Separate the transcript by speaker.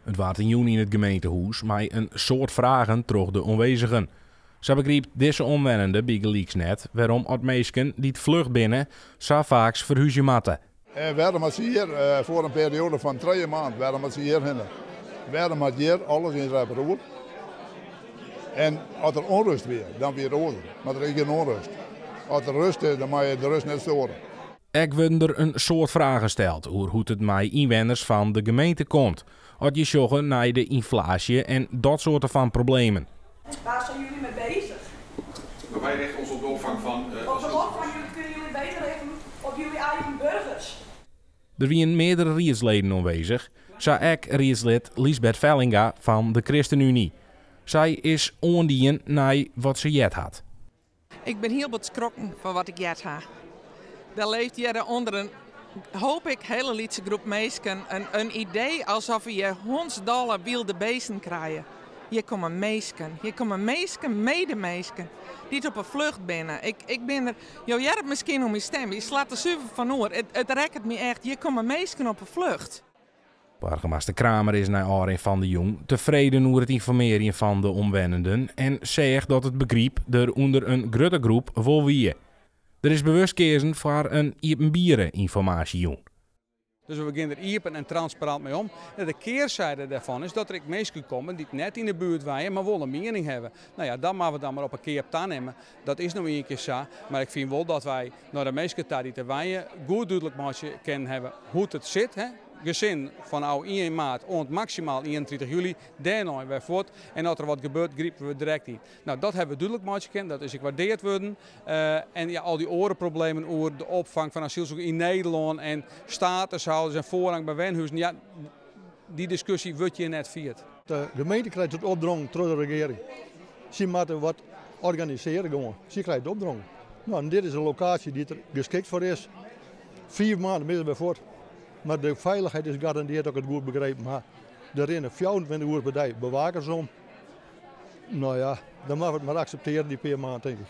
Speaker 1: It waard in jûn yn it gemeentehûs mei in soad fragen troch de oanwêzigen. Sa begrypt dizze omwennende bygelyks net wêrom at minsken dy't flucht binne sa faaks ferhúzje moatte.
Speaker 2: En wêrom moat se hjir foar in perioade fan 3 maand, wêrom moat se hjir hinne? Wêrom moat hjir alles yn it rep En as der ûnrêst wie, dan wie it oarder. Mar der is gjin ûnrêst. As der rêst is, dan mei je de rêst net steure.
Speaker 1: Ek wurde der in soad fragen steld oer hoe't it mei ynwenners fan de gemeente komt. As je sjogge nei de ynflaasje en dat soarte fan problemen.
Speaker 3: Waar zijn jullie mee bezig?
Speaker 4: Maar wij richten ons op de opvang van
Speaker 3: Op de opvang jullie kunnen jullie beter richten op jullie eigen burgers.
Speaker 1: Der wiene meardere riedsleden oanwêzich, sa ek riedslid Liesbeth Vellinga fan de ChristenUnie. Sy is oandien nei wat se heard hat.
Speaker 5: Ik bin hiel bot skrokken fan wat ik heard ha. Der libbet hjir ûnder in, hoop ik, hiele lytse groep minsken in idee asof we hjir hondsdolle wylde bisten krije. Hjir komme minsken, hjir komme minsken, medeminsken, dy't op 'e flucht binne. Ik bin der, jo hearre it miskien oan myn stim, dy slacht der suver fan oer. It rekket my echt, hjir komme minsken op 'e flucht.
Speaker 1: Boargemaster Kramer is nei ôfrin fan de jûn tefreden oer it ynformearjen fan de omwennenden en seach dat it begryp der ûnder in grutte groep wol wie. Der is bewust keazen foar in iepenbiere ynformaasjejûn.
Speaker 6: Dus we gean der iepen en transparant mei om. En de kearzijde dêrfan is dat der ek minsken komme dy't net yn de buert wenje, mar wol in miening hawwe. No ja, dan moatte we dan mar op 'e keap tanimme. Dat is no ien kear sa, mar ik fyn wol dat wy nei de minsken ta dy't der wenje goed dúdlik meitsje kinnen hawwe hoe't it sit. Hè. Gesin fanôf 1 maart oant maksimaal 31 july, dêrnei wer fuort. En as der wat gebeurt, gripe we direkt yn. No, dat hawwe we dúdlik meitsje kinnen, dat is ek waardeard wurden. En ja, al dy oare problemen oer de opfang fan asylsikers yn Nederlân en statushouders en foarrang by wenhuzen, ja, dy diskusje wurdt hjir net fierd.
Speaker 7: De gemeente krijt it opdrongen troch de regearing. Sy moatte wat organisearje gewoan. Sy krijt it opdrongen. No, en dit is in lokaasje dy't der geskikt foar is. 5 maanden binne se wer fuort. Mar de feilichheid is garandearre, as ik it goed begrepen ha. Der rinne 24 oere per dei bewakers om. No ja, dan moatte we it mar akseptearje dy pear maand, tink ik.